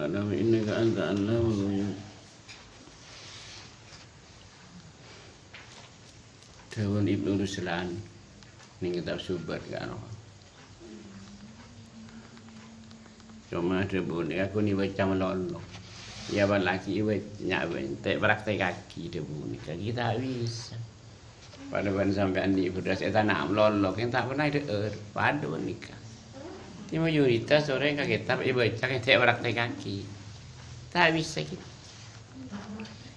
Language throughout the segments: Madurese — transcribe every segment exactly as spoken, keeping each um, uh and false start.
Innaka anta allamul ghuyub. Dhâbuna Ibnu Ruslan neng kitab Subat ka'rowa. Coma dhâbuna aku nè bâca malolo. Iyâ, apalagi iwè nya' bân ta' praktekkaghi dhâbuna. Ghi' ta' bisa. Padâ bân sampèyan nè bherrâs è tana malolo, kèng ta' pernah èdhâ'âr. Padâ bân nèka. Timo yurita sore ka kitab èbâca kèng ta' praktekkaghi. Ta' bisa ghi'.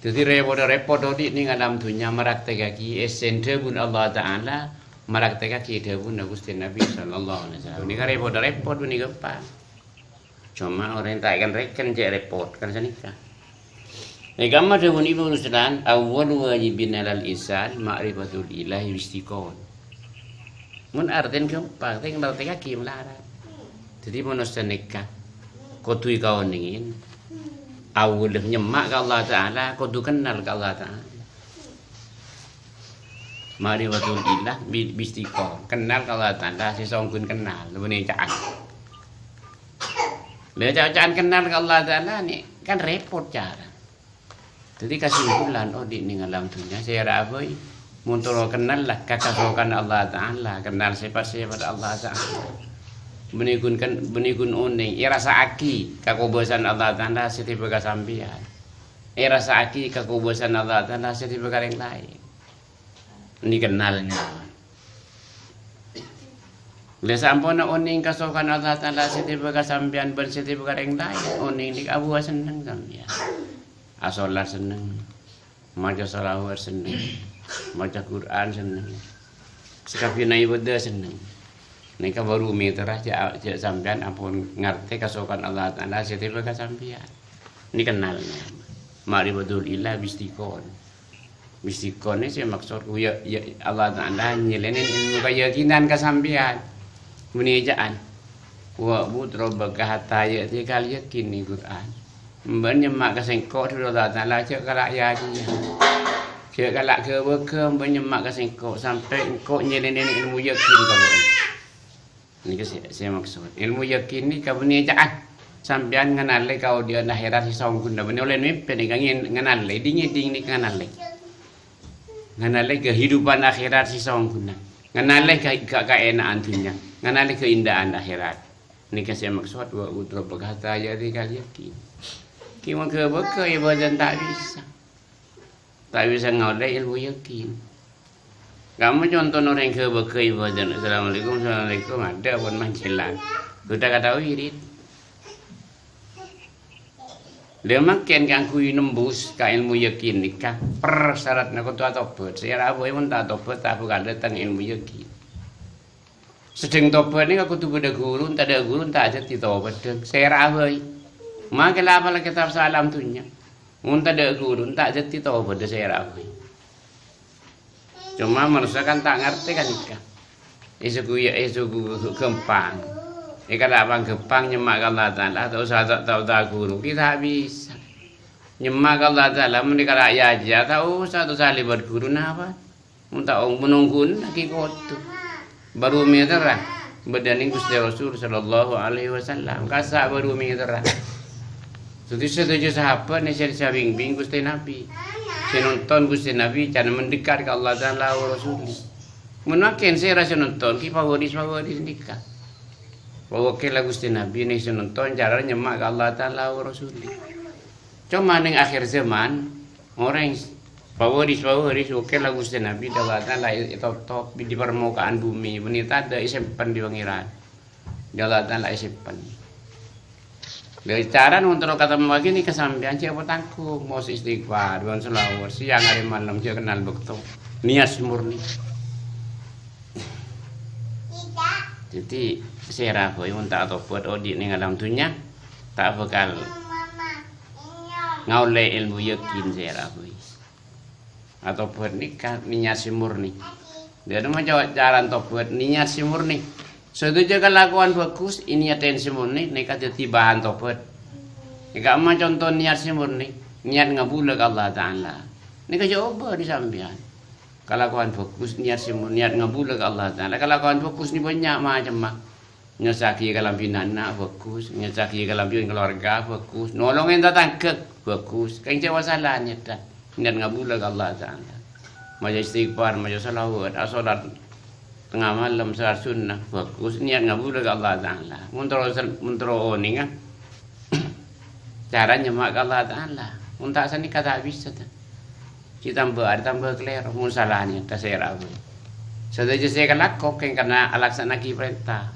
Dhâddhi rè-, padâ rèpot odi' neng alam dhunnya mapraktekkaghi èssèna dhâbuna Allah Ta'ala, mapraktekkaghi dhâbuna Ghustè Nabbhi sallallahu alaihi wasallam. Nèka rè-, padâ rèpot bân nèka, Pa'. Coma orèng ta' èken-rèken cè' rèpot, kan sanèka. Nèka ma dhâbuna Ibnu Ruslan, "Awwalu wajibin 'alal insan ma'rifatul ilahi wistiqon." Mon artèna ghâmpang, tèng praktekkaghi malarat. Dhâddhi manossa nèka kodhu èkaonèngè, awwal nyemma' ka Allah Ta'ala, kodhu kennal ka Allah Ta'ala. Ma'rifatul ilah bi-, bistiqon, kennal ka Allah Ta'ala, sè songghuna kennal, bânnè ca'an. Lah, ca'-oca'an kennal ka Allah Ta'ala nè, kan rèpot cara. Dhâddhi, kasimpulan odi' neng alam dhunnya sè èra abâi. Mon terro kennal la ka kasokanna Allah Ta'ala, kennal sèpat-sèpat Allah Ta'ala. Bânnè ghun kan, bânnè ghun onèng, èrasa'aghi kakobâsan Allah Ta'ala sè tèbâ ka sampèyan. Èrasa'aghi kakobâsan Allah Ta'ala sè tèbâ ka orèng laèn. Nè kennalnya. Lah, samponna onèng kasokanna Allah Ta'ala sè tèbâ ka sampèyan bân sè tèbâ ka orèng laèn, onèng nèka abâ' senneng sampèyan. Asolat senneng, maca shalawat senneng, maca Qur'an senneng, sakabbiyanna ibadah senneng. Nèka bhuru mèterra jhâ', jhâ' sampèyan ampon ngartè kasokanna Allah Ta'ala sè tèbâ ka sampèyan. Nè kennalnya. Ma'rifatul ilah bistiqon. Bistiqon nè sè maksod ku ya, ya Allah Ta'ala nyèlènè ilmu kayakinan ka sampèyan. Bânnè ca'an. "Wa'bud rabbaka hatta ya'tiyakal yaqin," nè Qur'an. Bâ'na nyemma' ka sèngko', dhâbuna Allah Ta'ala, "Jhâ' kala' ya-, ya. Jhâ' kala' ghâbâghâ, bâ'na nyemma' ka sèngko' sampè' engko' nyèlènè ilmu yakin ka bâ'na." Nèka sè, sè maksod. Ilmu yakin nèka bânnè ca'an. Sampèyan nganalè kaodi'ân akhèrat sè songghuna. Bânnè ollè mèmpè nèka ngen-, nganalè, ding-ngèding nèka nganalè. Nganalè kehidupan akhirat sè songghuna. Nganalè ka-, ka-, kaèna'an dhunnya. Nganalè keindahan akhèrat. Nèka sè maksod, "Wa'bud rabbaka hatta ya'tiyakal yaqin." Kèng mon ghâbâghâ ibadah ta' bisa. Ta' bisa ngaollè ilmu yakin. Kamma contona orèng ghâbâghâ ibadah, "Assalamualaikum, assalamualaikum," adâ' pon manjhâlân. Ghudhâ kata wirid. Lha, mangkèn kaangghuy nembus ka ilmu yakin nèka, persaratna kodhu atobhât. Sè èra abâi mon ta' atobhât, ta' bhâkal dâteng ilmu yakin. Sedheng tobhât nèka kodhu bâdâ ghuru, mon tadâ' ghuru, ta' dhâddhi tobhât, dhâng. Sè èra abâi. Makè la apala kètab saalam dhunnya. Mon tadâ' ghuru, ta' dhâddhi tobhât, sè èra abâi. Coma manossa kan ta' ngartè ka nèka. Èsoghu ya, èsoghu ghâmpang. È kala' pangghâmpang nyemma' ka Allah Ta'ala, ta' osa, ta', ta' osa ghuru, ghi' ta' bisa. Nyemma' ka Allah Ta'ala, mon è kala' ya-, ya, ta' osa, ta' osa lèbât ghuru, napa? Mon ta' ong-, mon ongghuwân laghi kodhu. Bhuru mèterra bâdâna Ghustè Rasul sallallahu alaihi wasallam. Kassa' bhuru mèterra. Dhâddhi sadhâjâ sahabat nè sè, sè abingbing Ghustè Nabbhi. Sè nonton Ghustè Nabbhi carana mendekat ka Allah Ta'ala wa Rasulih. Mon mangkèn sè èra sè nonton, ghi' pawaris-pawaris nèka. Pawakèlla Ghustè Nabbhi nè sè nonton carana nyemma' ka Allah Ta'ala wa Rasulih. Coma neng akhèr zaman, orèng s-, pawaris-pawaris, oke la Ghustè Nabbhi, dâ' Allah Ta'ala è-, ètotop di permukaan bumi, bânnè tadâ' èsempen di Pangèran. Dâ' Allah Ta'ala èsempen. Dâri carana mon terro katemmo aghi nèka sampèyan jhâ' patangghung, maos istighfar, bân shalawat, sèyang arè malem, jhâ' kennal bâkto. Niyat sè morni. Dhâddhi, sè èra bhâi mon ta' atobhât odi' neng alam dhunnya, ta' bhâkal ngaollè èlmo yakin sè èra bhâi. Atobhât nèka niyat sè morni. Dhâddhi, maca carana tobhât niyat sè morni. Sadhâjâ kalakowan bhâghus, niyat sè morni, nèka dhâddhi bahan tobhât. Nèka ma conto niyat sè morni, niyat ngabulâ ka Allah Ta'ala. Nèka coba di sampèyan. Kalakowan bhâghus, niyat sè mo-, niyat ngabulâ ka Allah Ta'ala. Kalakowan bhâghus nè bânnya' macemma. Nyossaghi kalambhi na'-, na' bhâghus, nyossaghi kalambhi keluarga bhâghus, nolongè tatangghâ bhâghus. Kèng jhâ' wasala nètta. Niat ngabulâ ka Allah Ta'ala. Maca istighfar, maca shalawat, asholat tengnga malem, sholat sunnah, bhâghus. Niat ngabulâ ka Allah Ta'ala. Mon terro sen-, mon terro onènga, cara nyemma' ka Allah Ta'ala. Mon ta' sanèka ta' bisa, ta'. Jhâ' tambâ arè tambâ kalèro, mon sala nètta sèra bhâi. Sadhâjâ sè èkalako kèng karna alaksana'aghi parènta.